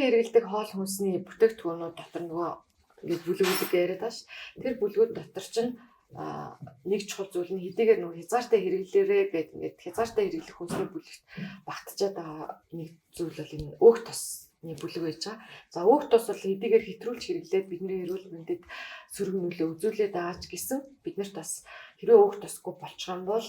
хэрэглэдэг хоол хүнсний бүтээгдэхүүнүүд дотор нөгөө ингээд бүлэг бүлэг яриад байгаа ш. Тэр бүлгүүд дотор чинь нэг чухал зүйл нь хэдийгээр нөгөө хязгаартай хэрэглээрэ гэдэг ингээд хязгаартай хэрэглэх хүнсний бүлэгт багтжаад байгаа нэг зүйл бол энэ өөх тосны бүлэг байж байгаа. За, өөх тос бол хэдийгээр хэтрүүлж хэрэглээд бидний эрүүл мэндэд сөрөг нөлөө үзүүлээд байгаа ч гэсэн бид нарт бас хэрвээ өөх тосгүй болчих юм бол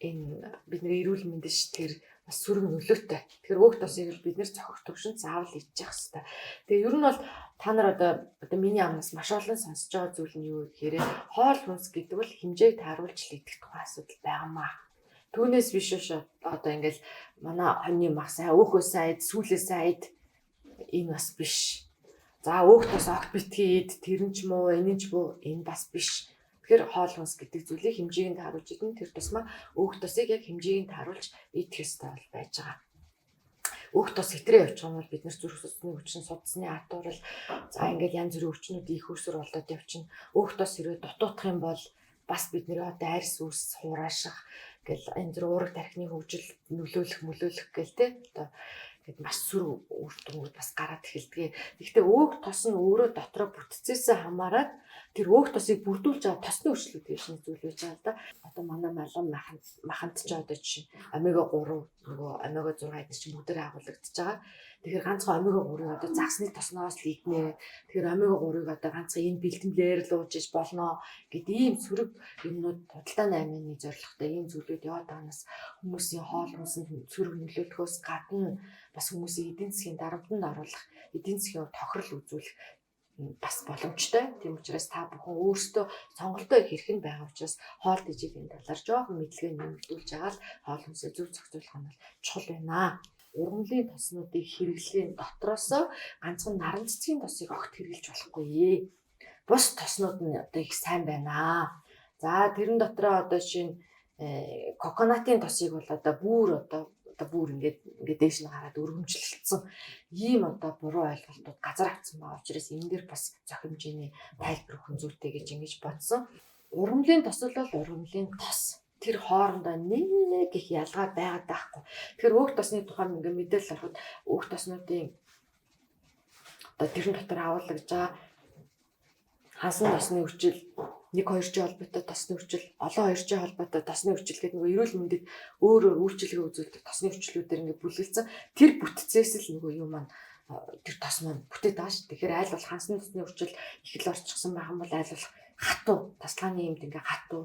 энэ бидний эрүүл мэндэд тэр бас сөрөг нөлөөтэй. Тэгэхээр өөх тосыг бид нэр цохих төвшөнд заавал идчих хэвээр. Тэгээ ер нь бол та нар одоо миний амнаас маш олон сонсож байгаа зүйл нь юу гэхээр хоол хүнс гэдэг бол хэмжээг тааруулж л идэх тухай асуудал байнамаа. Түүнээс биш ш одоо ингээл манай хоньны мах сайн, өөхөө сайн ид, сүүлээ сайн ид, энэ бас биш. За, өөх тос огт битгий ид, тэр нь ч муу, энэ нь ч муу, энэ бас биш. Тэгэхээр хоол хүнс гэдэг зүйлийг хэмжээг нь тааруулж идэн, тэр тусмаа өөх тосыг яг хэмжээг нь тааруулж идэх ёстой бол байж байгаа. Өөх тос хэтрээ явчих юм бол бид нар зүрх судасны өвчин, судасны атуурал, за ингээл янз бүрийн өвчнүүд их үүсвэр болоод явчихна. Өөх тос хэрвээ дутуутах юм бол бас бид нэр одоо арьс үс хурааших гэл энэ зэр уураг тархины хөгжил нөлөөлөх мөлөөлөх гэл те одоо гэд маш сөрөг үр дүнгууд бас гараад эхэлдэг. Гэхдээ өөх тос нь өөрөө дотроо бүтцээсээ хамаарат тэр өөх тосыг бүрдүүлж байгаа тосны өөрчлөлт гэж нэг зүйл байж байгаа л да. Одоо манай малган маханд маханд ч одоо жишээ омега 3, нөгөө омега 6 эдгээр чинь бүгдээрээ агуулгадж байгаа. Тэгэхээр ганцхан омега 3-ыг одоо загсны тосноос л иднэ. Тэгэхээр омега 3-ыг одоо ганцхан энэ бэлтгэлээр л ууж иж болно гэдэг ийм сөрөг юмнууд, худалдаа 8-ны зорилготой ийм зүйлүүд яваад байгаанаас хүмүүсийн хоол хүнсэнд сөрөг нөлөөлөхөөс гадна бас хүмүүсийн эдийн засгийн дарамтанд оруулах, эдийн засгийн тохирол үзүүлэх бас боломжтой. Тийм учраас та бүхэн өөрсдөө сонголтоо хэрхэн байгаа учраас хоол тэжээлийн талаар жоохон мэдлэгээ нэмэгдүүлж байгаа л хоол хүнсээ зөв зохицуулах нь бол чухал байна. Ургамлын тоснуудыг хэрэглэхийн дотроосоо ганцхан наран цэцгийн тосыг огт хэрэглэж болохгүй. Бус тоснууд нь одоо их сайн байна. За, тэрэн дотроо одоо шинэ coconut-ын тосыг бол одоо бүр ингээд ингээд дээш нь гараад өргөмжлөлдсөн ийм одоо буруу ойлголтууд газар авцсан байгаа учраас энэ дээр бас зох хэмжээний тайлбар өгөх зүйтэй гэж ингэж бодсон. Ургамлын тос бол ургамлын тос, тэр хоорондоо нэг их ялгаа байгаад байхгүй. Тэгэхээр өөх тосны тухай ингээд мэдээлэл авахад өөх тоснуудын одоо тэрэн дотор агуулгаж байгаа хансан тосны хүчил, 1 2 жин холбоотой тосны хүчил, олон 2 жин холбоотой тосны хүчил гэдэг нөгөө эрүүл мэндэд өөр өөр үйлчилгээ үзүүлдэг тосны хүчлүүдээр ингээд бүлгэлцэн тэр бүтцээс л нөгөө юм маань, тэр тос маань бүтээд байгаа ш. Тэгэхээр айл бол хансан тосны хүчил их л орчихсон байх юм бол айл болох хатуу тасалгааны юмд ингээ хатуу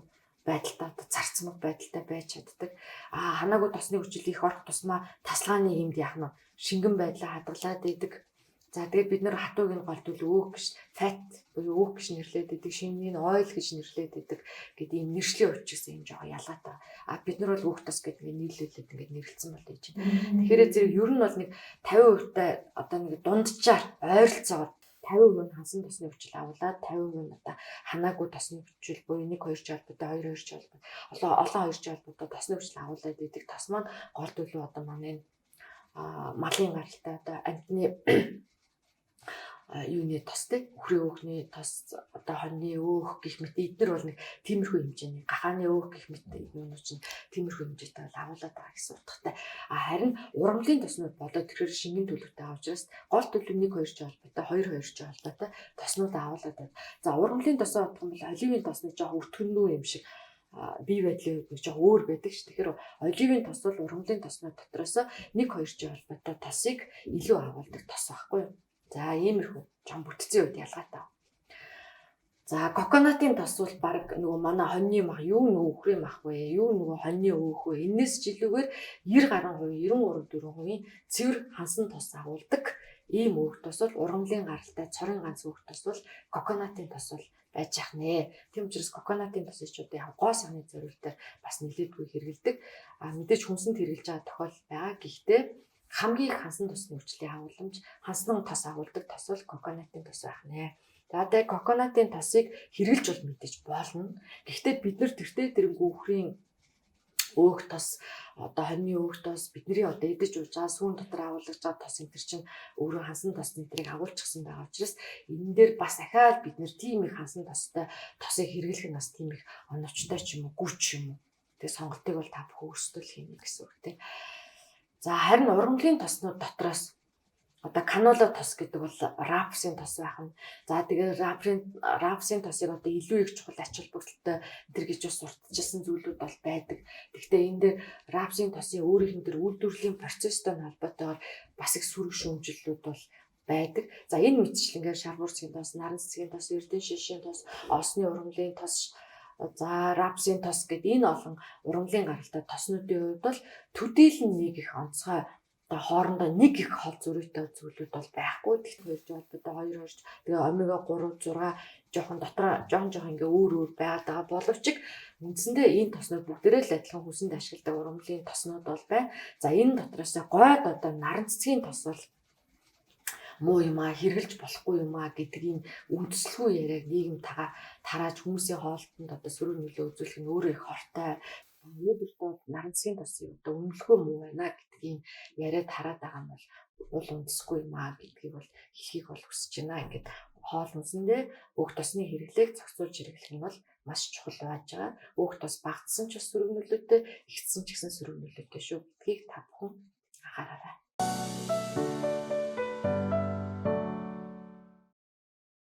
байдалтай, одоо царцмаг байдалтай байж чаддаг. А ханаагүй тосны хүчил их орох тусмаа тасалгааны юмд яах нь шингэн байдлаа хадгалаад идэг. За, тэгээд бид нар хатууг нь гол төлөв өөх гэж, fat буюу өөх гэж нэрлээд идэг, шинэний нь oil гэж нэрлээд идэг гэдэг ийм нэршлийн хувьд ч гэсэн юм жоохон ялгаатай. А бид нар бол өөх тос гэдэг ингээд нийлүүлээд ингээд нэрлэлсэн бол гэж байна. Тэгэхээр зэрэг ер нь бол нэг 50% та одоо нэг дунджаар ойролцоогоор 50% нь хансан тосны хүчил агуулаад, 50% нь одоо ханаагүй тосны хүчил буюу 1 2 ч холбоотой, 2 2 ч холбоотой, олон олон 2 ч холбоотой тосны хүчил агуулад идэг тос маань гол төлөв одоо манай малын гаралтай одоо амьтны юуны тос те, үхрийн өөхний тос, одоо хоньны өөх гэх мэт эднэр бол нэг тиймэрхүү хэмжээний, гахааны өөх гэх мэт юунууд чинь тиймэрхүү хэмжээтэй бол агуулад байгаа гэсэн утгатай. А харин ургамлын тоснууд болоод тэгэхээр шингэн төлөвтэй байгаа учраас гол төлөв 1 2 ч холбоотой, 2 2 ч холбоотой тоснууд агуулад байна. За, ургамлын тосоо бодох юм бол оливын тосны жоох өтгөнүү юм шиг, бие байдлын хувьд нэг жоох өөр байдаг ш. Тэгэхээр оливын тос бол ургамлын тоснууд дотроос 1 2 ч холбоотой тосыг илүү агуулдаг тос байхгүй юу? За, иймэрхүү чам бүтцийн хувьд ялгаатай. За, coconut-ын тос бол баг нөгөө манай хоньны мах, юу нөгөө үхрийн мах вэ? Юу нөгөө хоньны өөх вэ? Энээс ч илүүгээр 90 гаруй хувь, 93 4%-ийн цэвэр хансан тос агуулдаг ийм өөх тос бол ургамлын гаралтай цорын ганц өөх тос бол coconut-ын тос бол байж ах нэ. Тийм учраас coconut-ын тосыг ч одоо яг гоо сайхны зориултаар бас нэлээдгүй хэрэгэлдэг. А мэдээж хүнсэнд хэрэглэж байгаа тохиолдол байгаа. Гэхдээ хамгийн их хансан тосны хүчлийн агууламж, хансан тос агуулдаг тос бол coconut-ын тос байх нэ. За, тэгээ coconut-ын тосыг хэрэглэж бол мэдээж болно. Гэхдээ бид нар тэртээ тэрнгүү үхрийн өөх тос, одоо хоньны өөх тос, бидний одоо идэж ууж байгаа сүүн дотор агуулгаж байгаа тос энэ төр чинь өөрөө хансан тос энэ тэрийг агуулчихсан байгаа учраас энэ дээр бас ахаад бид нэр тийм их хансан тостой тосыг хэрэглэх нь бас тийм их оновчтой ч юм уу, гүч юм уу. Тэгээ сонголтыг бол та бүхэн өөрсдөө л хийнэ гэсэн үг тийм. За харин ургамлын тоснууд дотроос одоо канола тос гэдэг бол рапсын тос байх нь. За тэгээ рапсын тосыг одоо илүү их чухал ач холбогдолтой энэ гэж бас сурталчилсан зүйлүүд бол байдаг. Гэхдээ энэ дээр рапсын тосын өөрийнх нь тэр үйлдвэрлэлийн процесстой холбоотойгоор бас их сөрөг шүүмжлэлүүд бол байдаг. За энэ мэтчлэнгээр шар бүрцгийн тос, наран цэцгийн тос, эрдэнэ шишийн тос, олсны ургамлын тос, за рапсын тос гэд энэ олон ургамлын гаралтай тоснуудын хувьд бол төдийлөн нэг их онцгой одоо хоорондоо нэг их хол зөрүүтэй зүйлүүд бол байхгүй. Тэгэхдээ хоёрж холбоотой 2 орж тэгээ омега 3 6 жоохон дотроо жоохон жоохон ингээ өөр өөр байгаад байгаа боловч үндсэндээ энэ тоснууд бүгдээрээ л адилхан хүсэнд ашигладаг ургамлын тоснууд бол байна. За энэ дотроос гойд одоо наран цэцгийн тос бол муу юм аа, хэрэглэж болохгүй юм аа гэдэг ийм үндэслэгүй яриаг нийгэм тарааж хүмүүсийн хоолтонд одоо сөрөг нөлөө үзүүлэх нь өөрөө их хортой. Өнөөдөртөө бол наран цэцгийн тосыг одоо үнэлэхөө муу байна гэдэг ийм яриа тараад байгаа нь бол уул үндэсгүй юм аа гэдгийг бол хэлхийг бол хүсэж байна. Ингээд хоол хүнсэндээ өөх тосны хэрэглээг зохицуулж хэрэглэх нь бол маш чухал байж байгаа. Өөх тос багтсан ч бас сөрөг нөлөөтэй, ихсэн ч гэсэн сөрөг нөлөөтэй шүү гэдгийг та бүхэн анхаараарай.